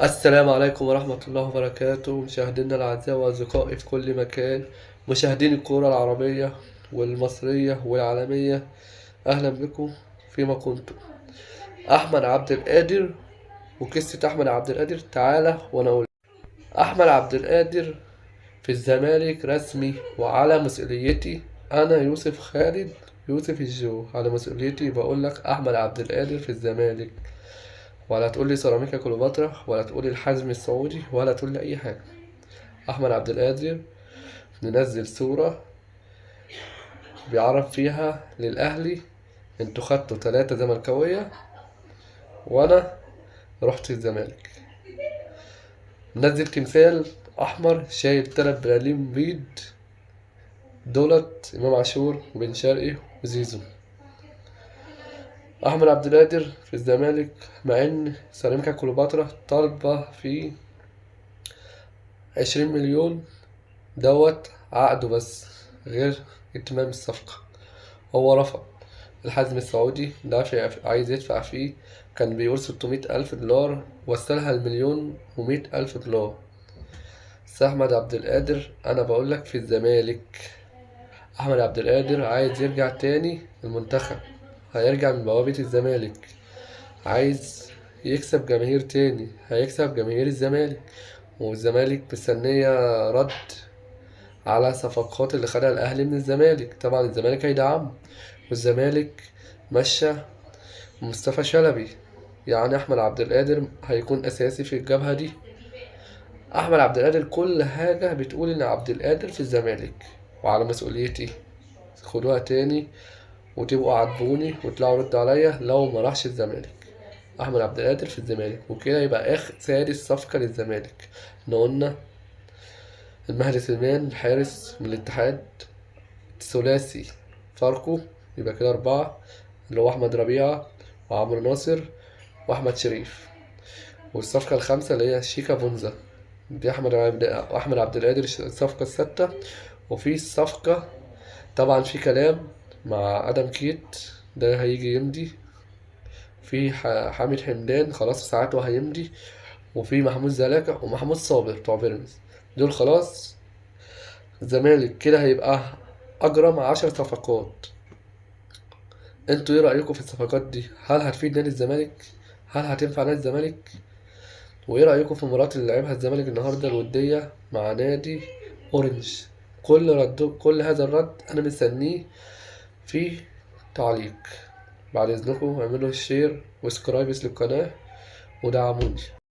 السلام عليكم ورحمة الله وبركاته، مشاهدينا الأعزاء وأصدقائي في كل مكان، مشاهدين الكرة العربية والمصرية والعالمية، أهلا بكم فيما كنتم. أحمد عبد القادر وقصة أحمد عبد القادر، تعالى وأنا أقول. أحمد عبد القادر في الزمالك رسمي وعلى مسؤوليتي أنا، يوسف خالد يوسف الجو، على مسؤوليتي بقول لك أحمد عبد القادر في الزمالك. ولا تقول لي سيراميكا كليوباترا، ولا تقول لي الحزم السعودي، ولا تقول لي أي حاجة. أحمد عبد القادر ننزل صورة بيعرف فيها للأهلي انتوا خدتوا 3 زملكاوية وأنا رحت الزمالك. نزل تمثال أحمر شايل 3 بلالين بيض، دولت إمام عاشور وبن شرقي وزيزو. أحمد عبد القادر في الزمالك، مع إن سيراميكا كليوباترا طالبة في 20 مليون دوت عقده بس، غير اتمام الصفقة. هو رفض. الحزم السعودي دافع، عايز يدفع فيه، كان بيقول 600 ألف دولار، وصلها ل1,100,000 دولار. بس أحمد عبد القادر أنا بقولك في الزمالك. أحمد عبد القادر عايز يرجع تاني المنتخب، هيرجع من بوابة الزمالك، عايز يكسب جماهير تاني، هيكسب جماهير الزمالك. والزمالك مستنية رد على صفقات اللي خدها الأهلي من الزمالك، طبعا الزمالك هيدعمه. والزمالك مشى مصطفى شلبي، يعني أحمد عبد القادر هيكون أساسي في الجبهة دي. أحمد عبد القادر كل حاجة بتقول إن عبد القادر في الزمالك وعلى مسؤوليتي، خدوها تاني وتبقوا عاتبوني وطلعوا ردوا عليا لو ما راحش الزمالك. أحمد عبد القادر في الزمالك، وكده يبقى آخر سادس صفقة للزمالك. احنا قلنا المهدي سليمان الحارس من الاتحاد، ثلاثي فاركو، يبقى كده 4، اللي هو أحمد ربيعة وعمرو ناصر وأحمد شريف. والصفقة الخامسة اللي هي شيكا بونزا، دي أحمد عبد القادر الصفقة السادسة. وفي الصفقة طبعا في كلام مع آدم كيت، ده هيجي يمضي. في حامد حمدان خلاص ساعته هيمضي، وفي محمود زلاكا ومحمود صابر بتوع بيراميدز، دول خلاص. الزمالك كده هيبقى أجرم 10 صفقات. انتوا ايه رأيكم في الصفقات دي؟ هل هتفيد نادي الزمالك؟ هل هتنفع نادي الزمالك؟ وايه رأيكم في المباراة اللي لعبها الزمالك النهارده الودية مع نادي اورنج؟ كل هذا الرد انا مستنيه في تعليق. بعد اذنكم اعملوا share و subscribe للقناة ودعموني.